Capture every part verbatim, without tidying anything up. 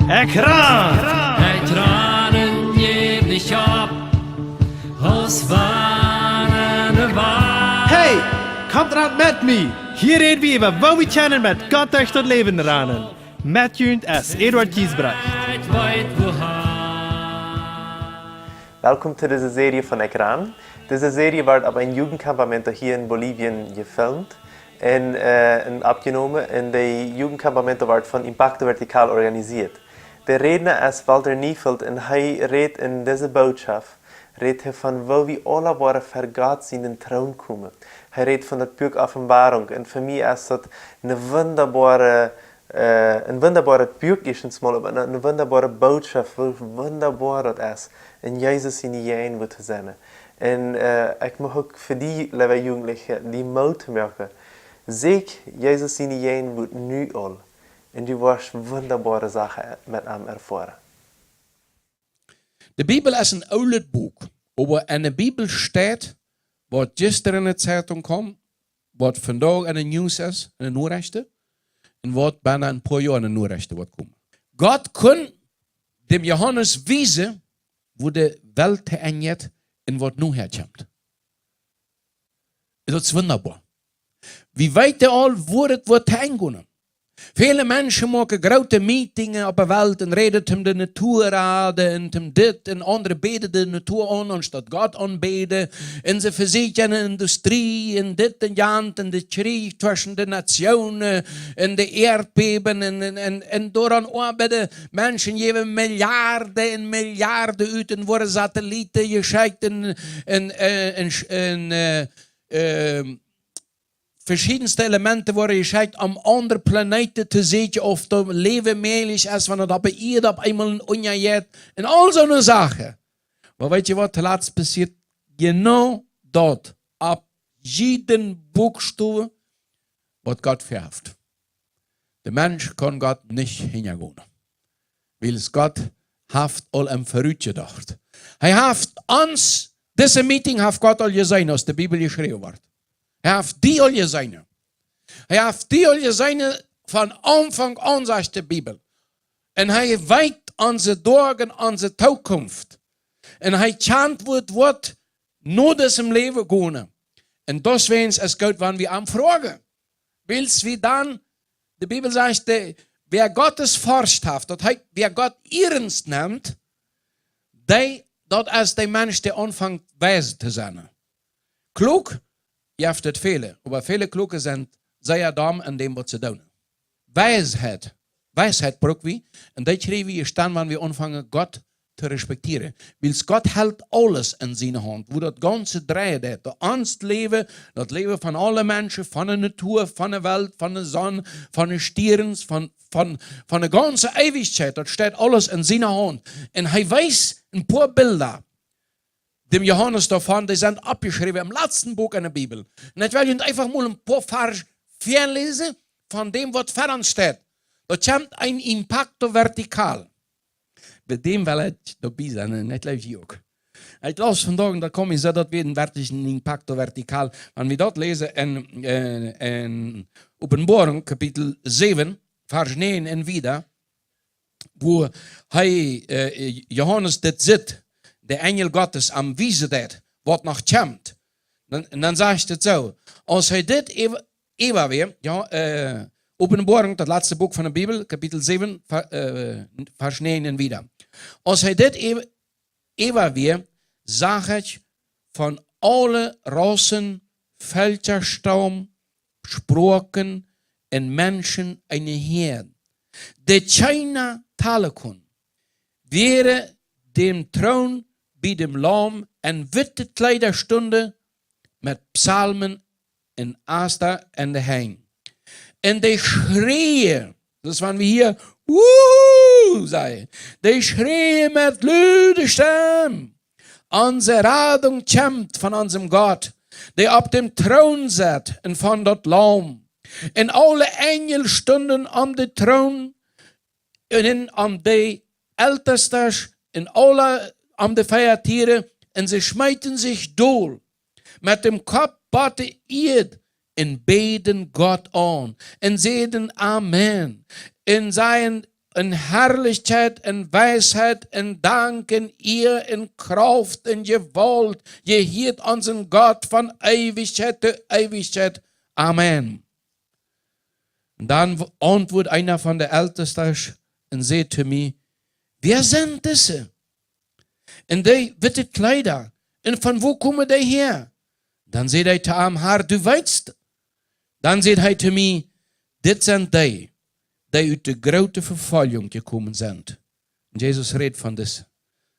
Ekj ran! Ekj ran un jäw nich opp, aus wann ne Wal. Hey, komt ran met mie! Hia räd wie äwa, woo wie kjennen met Gott derch daut Läwen ranen. Met junt es Eduard Giesbrecht. Ekj weet wohan. Welkom to dise Serie von Ekran. Dise Serie woat opp een Jugendcampamento hia en Bolivien jefilmt un, äh, un oppjenomen. Un de Jugendcampamento woat von Impacto Vertical organisieet. De Rädna es Walter Neufeld un hee rät en dise Bootschoft, rät hee von woo wie aula woaren ver Gott sienen Troon komen. Hee rät von daut Buak Openboarunk. Un fa mie es daut een wundaboaret, äh, een wundaboaret Buak, ieeschtens mol, oba eene, eene wundaboare Bootschoft, woo wundaboa daut es, en Jesus siene Jäajenwoat to sennen. Un, äh, ekj mucht uk fa die, leewe Jugendliche, die Moot to moaken. Sieekj Jesus siene Jäajenwoat nu aul. Un du woascht wundaboare Sachen met am erfoaren. De Bibel es een oolet Buak, oba en de Bibel steit, waut jistren en de Zeitung kjeem, waut vondoag en de News es, en de Norechten, un waut bennen een poa Joa en de Norechten woat komen. Gott kunn däm Johanes wiesen, woo de Welt to Enj jeit un waut nohäa kjemt. Daut es wundaboa. Wie weeten aul, woo daut woat to Enj gonen. Väle Menschen moaken groote Meetings opp de Welt un räden toom de Natua raden un toom dit un aundre bäden de Natua aun, aunstaut Gott aunbäden. Un see vesieekjen Industrie un dit un jant un de Kjrich tweschen de Nationen un de Ieedbäben un, un, un, un doaraun oabeiden. Menschen jäwen Milliarden un Milliarden ut un woaren Satelliten jeschekjt un, un, äh, un, un, äh, ähm, veschiedenste Elementen woaren jeschekjt, om aundre Planeten to seenen, auf doa Läwen mäajlich es, wan daut opp de Ieed opp eemol unjajeit. Un aul soone Sachen. Oba weetst du waut, toolatst passieet? Jenau daut, opp jieda Buakstow, waut Gott väahaft. De Mensch kaun Gott nich hinjagonen. Wiels Gott haft aul em verut jedocht. Hee haft ons, dise Meeting haft Gott aul jeseenen, aus de Bibel jeschräwen wort. Hee haft die aul jeseenen. Hee haft die aul jeseenen von Aunfank aun, sajcht de Bibel. Un hee weet onse Doag, onse Tookunft. Un hee kjant, woo daut woat no disem Läwen gonen. Un deswäajen es goot, wan wie am froagen. Wiels wie dan, de Bibel sajcht, de, wäa Gottes Forcht haft, daut heet, wäa Gott iernst nemt, dee, daut es de Mensch, dee aunfangt weis to sennen. Kluak, jeft et väle, oba väle Kluake sent sea domm en däm, waut see doonen. Weisheit, Weisheit bruck wie, un dee kjrie wie dan, wan wie aunfangen, Gott to respektieren. Wiels Gott helt aules en siene Haunt, woo daut gaunze dreit, daut ons Läwen, daut Läwen von aule Menschen, von de Natua, von de Welt, von de Sonn, von de Stierns, von, von, von de gaunze Eewichkjeit, daut steit aules en siene Haunt. Un hee wees een poa Bilda däm Johanes doavon, dee sent oppjeschräwen em latsten Buak en de Bibel. Un ekj well junt eefach mol een poa Varsch väaläsen von däm, waut ver ons steit. Daut kjemt een Impacto Vertical. Bie däm well ekj doabie sennen, un ekj jleew jie uk. Ekj laus vondoag, daut kjemt mie soo, daut wia een werkjlich een Impacto Vertical. Wan wie daut läsen en, en, en Openboarunk, Kapitel säwen, Varsch näajen un wieda, woo hee, äh, Johanes dit sitt, de Enjel Gottes am wiesen deit, waut noch kjemt. Dan, un dan sajcht et soo, aus hee dit äwa, äwa wia, jo, äh, Openboarunk, daut latste Buak von de Bibel, Kapitel säwen, Va-, äh, Varsch näajen un wieda. Aus hee dit äwa, äwa wia, sach ekj von aule Raussen, Velkja, Staum, Sproaken un Menschen eene Häad, dee kjeena talen kunn, wieren däm Troon bie däm Laum en witte Kjleeda stunden met Psalmen un Asta en de Henj. Un dee schräjen, daut es wan wie hia, wuhu, sajen, dee schräjen met lude Stemm: Onse Radunk kjemt von onsem Gott, dee opp däm Troon sett, un von daut Laum. Un aule Enjel stunden om dän Troon un om de Eltestasch un aule om de vea Tieren, un see schmeeten sikj dol met däm Kopp bot de Ieed un bäden Gott aun un säden: Amen. Un säden: un Harlichkjeit un Weisheit un Dank un Iea un Krauft un Jewault jehieet onsen Gott von Eewichkjeit to Eewichkjeit. Amen. Un dan w-, auntwuat eena von de Eltestasch un säd to mie: Wäa sent dise? Un dee witte Kjleeda? Un von wua komen dee häa? Dan säd ekj to am: Herr, du weetst. Dan säd hee to mie: Dit sent dee, dee ut de groote Vefoljunk jekomen sent. Un Jesus rät von dise.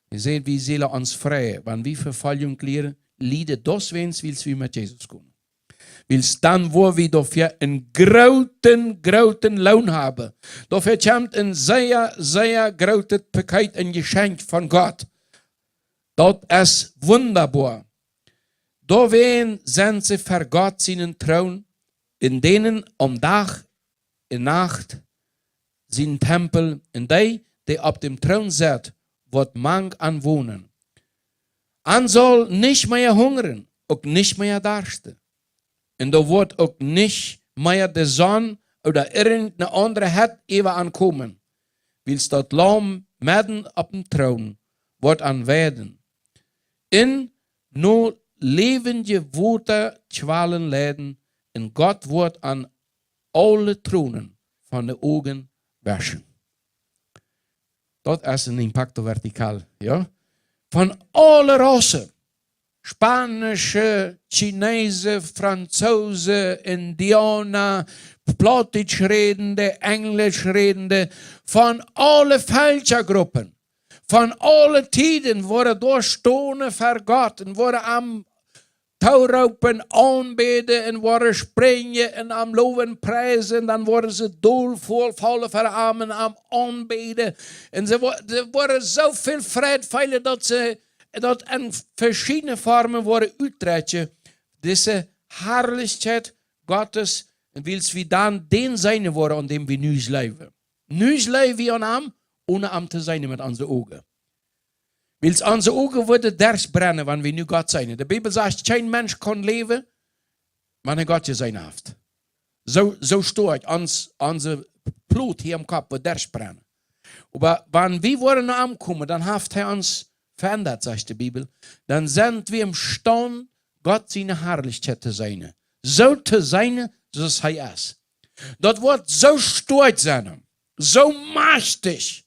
Wie sent, wie sellen ons freien, wan wie Vefoljunk lieren, lieden, deswäajen, wiels wie met Jesus komen. Wiels dan woa wie doafäa een grooten, grooten Loon haben. Doafäa kjemt een sea, sea grootet Paket, een Jeschenkj von Gott. Daut es wundaboa. Doawäajen sent see ver Gott sienen Troon, un deenen aum Dach un Nacht sien Tempel, un dee, dee opp däm Troon sett, woat mank an wonen. An saul nich mea hungren, uk nich mea darschten. Un doa woat uk nich mea de Sonn ooda irjent eene aundre Hett äwa an komen, wiels daut Laum medden opp däm Troon woat an weiden. Un no läwendje Wota Kjwalen leiden, un Gott woat an aule Tronen von de Uagen weschen. Daut es een Impacto Vertical, jo? Von aule Raussen. Spaunsche, Chineesen, Franzoosen, Indiauna, Plautdietsch rädende, Enjlisch rädende, von aule Velkjagruppen, von aule Tieden woaren doa stonen ver Gott un woaren am tooroopen, aunbäden un woaren sprinjen un am lowen, priesen, dan woaren see dolvoll, vollen ver am un am aunbäden. Un see, wo-, see woaren soo väl Freid feelen, daut see daut en veschiedne Formen woaren utdrekjen, dise Harlichkjeit Gottes, un wiels wie dan dän seenen woaren, aun däm wie nu jleewen. Nu jleewen wie aun am, onen am to seenen met onse Uagen. Wiels onse Uagen woaren derchbrennen, wan wie nu Gott seenen. De Bibel sajcht, kjeen Mensch kaun läwen, wan hee Gott jeseenen haft. Soo, soo stoakj ons, onse Plot hia em Kopp woat derchbrennen. Oba wan wie woaren no am komen, dan haft hee ons veendat, sajcht de Bibel. Dan sent wie emstaund, Gott siene Harlichkjeit to seenen. Soo to seenen, soo aus hee es. Daut woat soo stoakj sennen, soo machtich,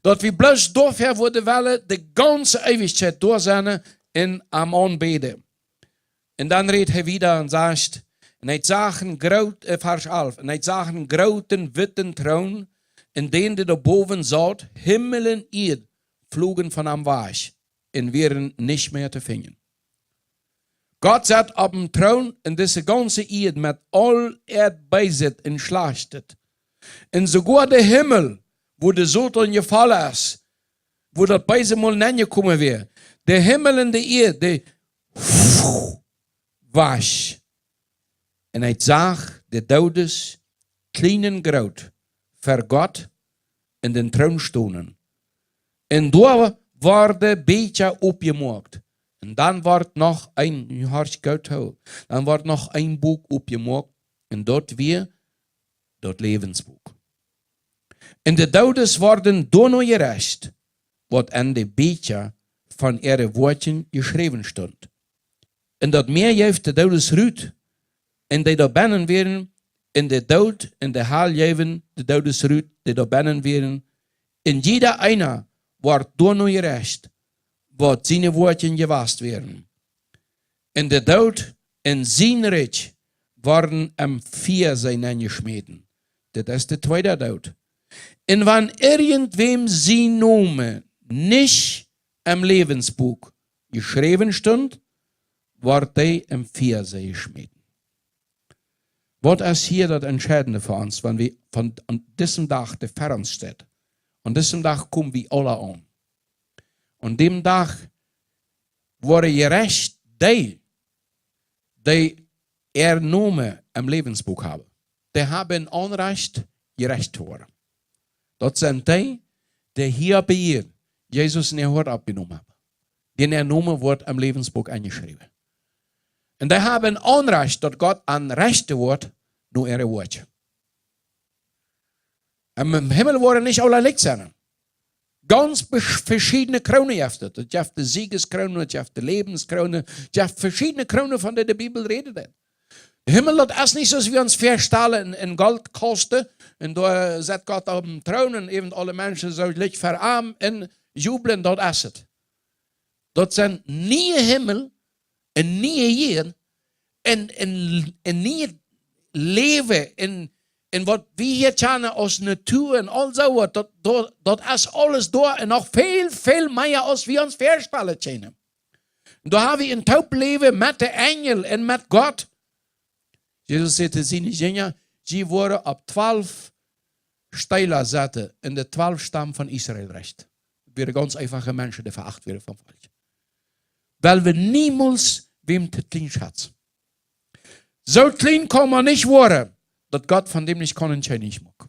daut wie bloos doafäa woaren wellen de gaunze Eewichkjeit doa sennen un am aunbäden. Un dan rät hee wieda un sajcht, un ekj sach een groot-, äh, Varsch alf, un ekj sach een grooten witten Troon, un dän, dee doa bowen saut. Himmel un Ieed flogen von am wajch un wieren nich mea to finjen. Gott sat opp däm Troon un dise gaunze Ieed met aul äa Beeset un Schlajchtet. Un soogoa de Himmel, wua de Soton jefollen es, wua daut Beese mol nenjekomen wia. De Himmel un de Ieed, dee wajch. Un ekj sach de Doodes, kjlien un groot, ver Gott en dän Troon stonen. Un doa worden Bieekja oppjemoakt. Un dan wort noch een, nu horcht goot too, dan wort noch een Buak oppjemoakt, un daut wia daut Läwensbuak. Un de Doodes worden doano jerecht, waut en de Bieekja von äare Woakjen jeschräwen stunt. Un daut Mäa jeef de Doodes rut, un dee doa bennen wieren, un de Doot un de Hal jeewen de Doodes rut, dee doa bennen wieren, un jieda eena wort doano jerecht, waut siene Woakjen jewast wieren. Un de Doot un sien Rikj worden em Fiasee nenjeschmäten. Dit es de tweede Doot. Un wan irjentwäm sien Nomen nich em Läwensbuak jeschräwen stunt, wort dee em Fiasee jeschmäten. Waut es hia daut Entscheidende fa ons, wan wie von, aun disen Dach, dee ver ons steit? Aun disen Dach komen wie aula aun. Aun däm Dach woaren jerecht dee, dee äa Nomen em Läwensbuak haben. Dee haben een Aunrajcht, jerecht to woaren. Daut sent dee, dee hia opp Ieed Jesus en äa Hoat oppjenomen haben. Dän äa Nomen woat em Läwensbuak enjeschräwen. Un dee haben een Aunrajcht, daut Gott an rechten woat no äare Woakjen. Em Himmel woaren nich aula jlikj sennen. Gaunz besch-, veschiedne Kroonen jeft et. Et jeft de Siegeskroon, et jeft de Läwenskroonen, et jeft veschiedne Kroonen, von dee de Bibel rät. De Himmel, daut es nich soo aus wie ons väastalen, een, een Goldkausten, un doa sett Gott opp dän Troon un äwent aule Menschen soo jlikj ver am un jublen, daut es et. Daut sent niee Himmel un niee Ieed un, un, un niee Läwen un, un waut wie hia kjanen aus Natua un aul soo waut, daut, daut, daut es aules doa un noch väl, väl mea aus wie ons väastalen kjennen. Doa hab wie een Toopläwen met de Enjel un met Gott. Jesus säd to siene Jinja: "Jie woaren opp twalf Steela setten un de twalf Stam von Israel rechten." Daut wieren gaunz eefache Menschen, dee veacht wieren vom Volkj. Well wie niemols wäm to kjlien schazen. Soo kjlien kaun maun nich woaren, daut Gott von däm nich kaun een Kjennich moaken.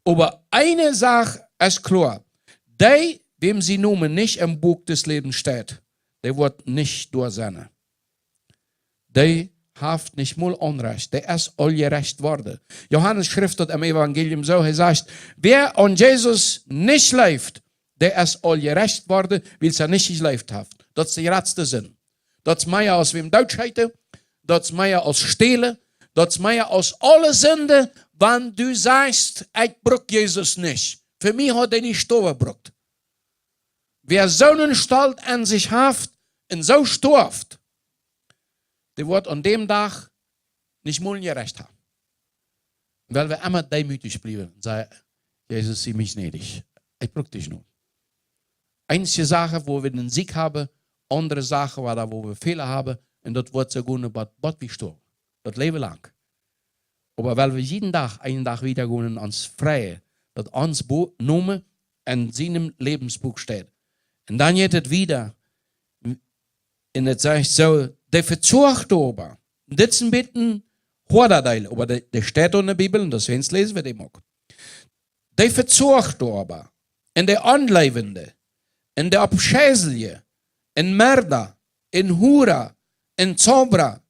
Oba eene Sach es kloa: Dee, wäm sien Nomen nich em Buak des Läwens steit, dee woat nich doa sennen. Dee haft nich mol Onrajcht, dee es aul jerecht worden. Johanes schrift daut em Evangelium soo, hee sajcht: "Wäa aun Jesus nich jleeft, dee es aul jerecht worden, wiels hee nich jejleeft haft." Daut es de jratste Sind. Daut es mea aus wäm dootscheeten, daut es mea aus stälen, daut es mea aus aule Sinden, wan du sajchst: "Ekj bruk Jesus nich. Fa mie haft hee nich stoawen jebrukt." Wäa soon Stolt aun sikj haft un soo stoaft, dee woat aun däm Dach nich mol een Jerecht haben. Well wie emma deemootich bliewen un sajen: "Jesus, sie mie jnädich. Ekj bruk die nich." Eenje Sachen, wua wie dän Sieg haben, aundre Sachen, wua, wua wie Fäla haben, un daut woat soo gonen, bat, bat wie stoawen. Daut Läwen lang. Oba well wie jieden Dach, eenen Dach wieda gonen un ons freien, daut ons Bo-, Nomen en sien Läwensbuak steit. Un dan jeit et wieda, un et sajcht soo: "Dee Vezoachten oba." Dit es een bät een hoada Deel, oba dee, dee steit en de Bibel un deswäajen läsen wie dän uk. "Dee Vezoachten oba, un dee Onjleewende, un dee Aufscheisliche, un Merda, un Hura, un Zaubra,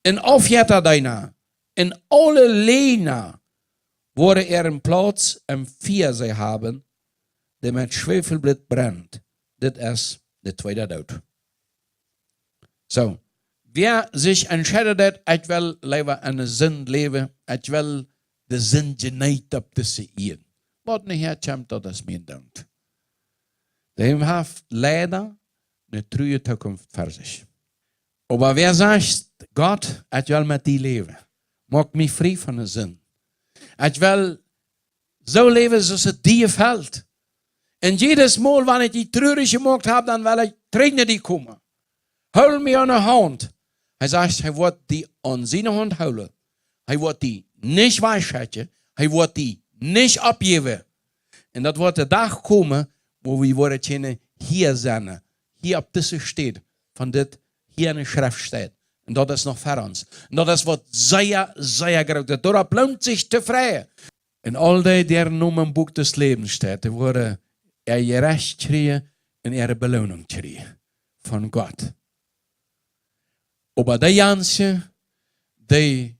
un Aufjettadeena, un aule Läajna woaren äaren Plauz em Fia haben, dee met Schwäwelblit brennt." Dit es de tweede Doot. Soo, wäa sikj entscheit, daut: "Ekj well leewa enne Sind läwen, ekj well de Sind jeneeten opp dise Ieed. Waut nohäa kjemt, daut es mie een Doont." Dee haft leida eene trurje Tookunft ver sikj. Oba wäa sajcht: "Gott, ekj well met die läwen. Moak mie frie von de Sind. Ekj well soo läwen, soo aus et die jefelt. Un jiedes Mol, wan ekj die trurich jemoakt hab, dan well ekj trigj no die komen. Hool mie aun de Haunt." Hee sajcht, hee woat die aun siene Haunt hoolen. Hee woat die nich wajchschekjen. Hee woat die nich oppjäwen. Un daut woat de Dach komen, wua wie woaren kjennen hia sennen, hia opp dise Städ, von dit hia enne Schreft steit. Un daut es noch ver ons. Un daut es waut sea, sea groot es. Doaropp loont sikj to freien. Un aul dee, dee äa Nomen em Buak des Läwens steit, dee woaren äa Jerecht kjrieen un äare Beloonunk kjrieen von Gott. Oba dee janzen, dee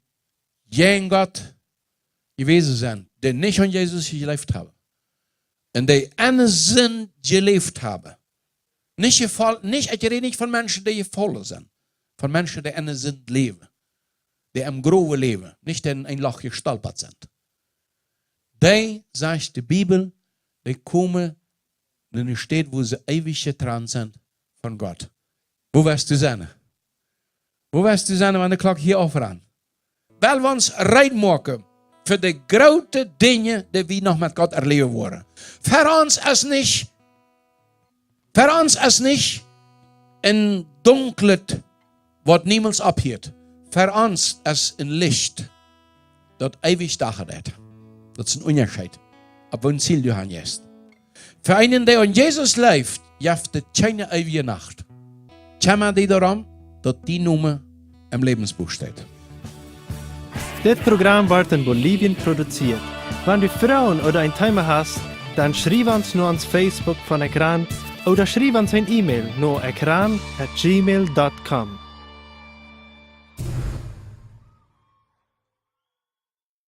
jäajen Gott jewast sent, dee nich aun Jesus jejleeft haben, un dee enne Sind jeläft haben. Nich jefoll-, nich, ekj räd nich von Menschen, dee jefollen sent, von Menschen, dee enne Sind läwen, dee em Growen läwen, nich dee en een Loch jestolpat sent. Dee, sajcht de Bibel, dee komen en eene Städ, wua see eewich jetrant sent von Gott. Wua woascht du sennen? Wua woascht du sennen, wan de Klock hia aufrant? Well wie ons reed moaken fa de groote Dinja, dee wie noch met Gott erläwen woaren. Ver ons es nich, ver ons es nich een Dunklet, waut niemols oppheet. Ver ons es een Licht, daut eewich Dach haft. Daut es een Unjascheet, opp waut Ziel du han jeist. Fa eenen, dee aun Jesus jleeft, jeft et kjeene eewje Nacht. Kjemma die doaromm, daut dien Nomen em Läwensbuak steit. Dit Program woat en Bolivien produziert. Wan du Froagen ooda een Thema hast, dan schriew ons no ons Facebook von Ekran ooda schriew ons een E-Mail no ekran at gmail dot com.